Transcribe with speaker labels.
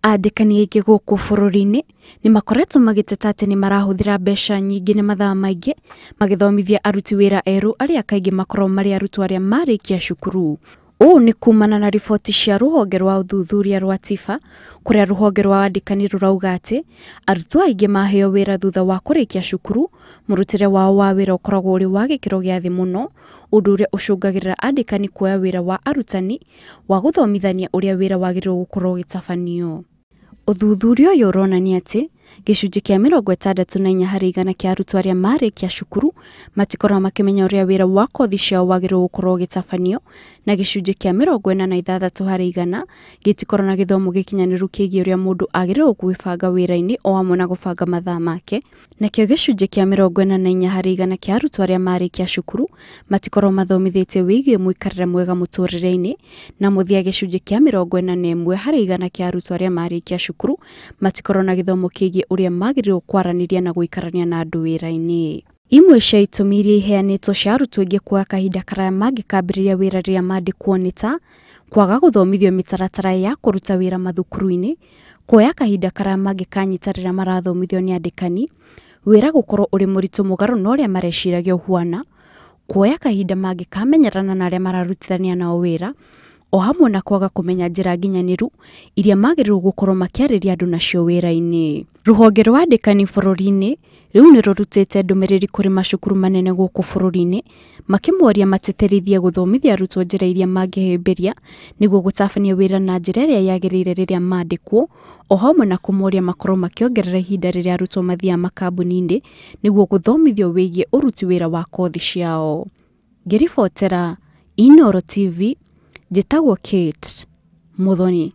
Speaker 1: Andĩkani aingĩ gũkũ bũrũri-inĩ nĩ makoretwo magĩteta atĩ nĩ marahũthĩra mbeca nyingĩ na mathaa maingĩ magĩthomithia aruti wĩra erũ arĩa kaingĩ makoragwo marĩ arutwo arĩa marĩkia cukuru. Ũũ nĩ kumana na riboti cia rũhonge rwa ũthuthuria rwa TIFA kũrĩa rũhonge rwa andĩkani rũrauga atĩ arutwo aingĩ maheo wĩra thutha wa kũrĩkia cukuru mũrutĩre wao wa wĩra ũkoragwo ũrĩ wa gĩkĩro gĩa thĩ mũno, ũndũ ũrĩa ũcũngagĩrĩra andĩkani kuoya wĩra wa arutani wa gũthomithania ũrĩa wĩra wagĩrĩirwo gũkorwo ũgĩtabanio. Ũthuthuria ũyũ ũronania atĩ gĩcunjĩ kĩa 64 harĩ igana kĩa arutwo arĩa marĩkia cukuru matikoragwo makĩmenya ũrĩa wĩra wa kothi ciao wagĩrĩirwo gũkorwo ũgĩtabanio, na gĩcunjĩ kĩa 46 harĩ igana gĩtikoragwo na gĩthomo gĩkinyanĩru kĩgiĩ ũrĩa mũndũ agĩrĩirwo gwĩbanga wĩra-inĩ o hamwe na gũbanga mathaa make. Nakĩo gĩcunjĩ kĩa 44 harĩ igana kĩa arutwo arĩa marĩkia cukuru matikoragwo mathomithĩtio wĩgiĩ mũikarĩre mwega mũtũrĩre-inĩ, na mũthia gĩcunjĩ kĩa 41 harĩ igana kĩa arutwo arĩa marĩkia cukuru matikoragwo na gĩthomo kĩgiĩ ũrĩa magĩrĩirwo kwaranĩria na gũikarania na andũ wĩra-inĩ. Imwe cia itũmi iria iheanĩtwo cia arutwo aingĩ kuoya kahinda karaya mangĩkambĩrĩria wĩra rĩrĩa mandĩkwo nĩ ta kwaga gũthomithio mĩtaratara ya kũruta wĩra mathukuru-inĩ, kuoya kahinda karaya mangĩkanyita rĩrĩa marathomithio nĩ andĩkani, wĩra gũkorwo ũrĩ mũritũ mũgarũ na ũrĩa mareciragia ũhuana, kuoya kahinda mangĩkamenyerana na arĩa mararutithania nao wĩra, o hamwe na kwaga kũmenya njĩra nginyanĩru iria magĩrĩirwo gũkorwo makĩarĩria andũ nacio wĩra-inĩ. Rũhonge rwa andĩkani bũrũri-inĩ rĩu nĩ rũrutĩte ndũmĩrĩri kũrĩ macukuru manene gũkũ bũrũri-inĩ makĩmoria matĩtĩrithie gũthomithia arutwo njĩra iria mangĩhĩmbĩria nĩguo gũtabania wĩra na njĩra ĩrĩa yagĩrĩire rĩrĩa mandĩkwo, o hamwe na kũmoria makorwo makĩongerera ihinda rĩrĩa arutwo mathiaga makambuni-inĩ nĩguo gũthomithio wĩgiĩ ũruti wĩra wa kothi ciao. Ngĩribotera Inooro TV, njĩtagwo Kate Muthoni.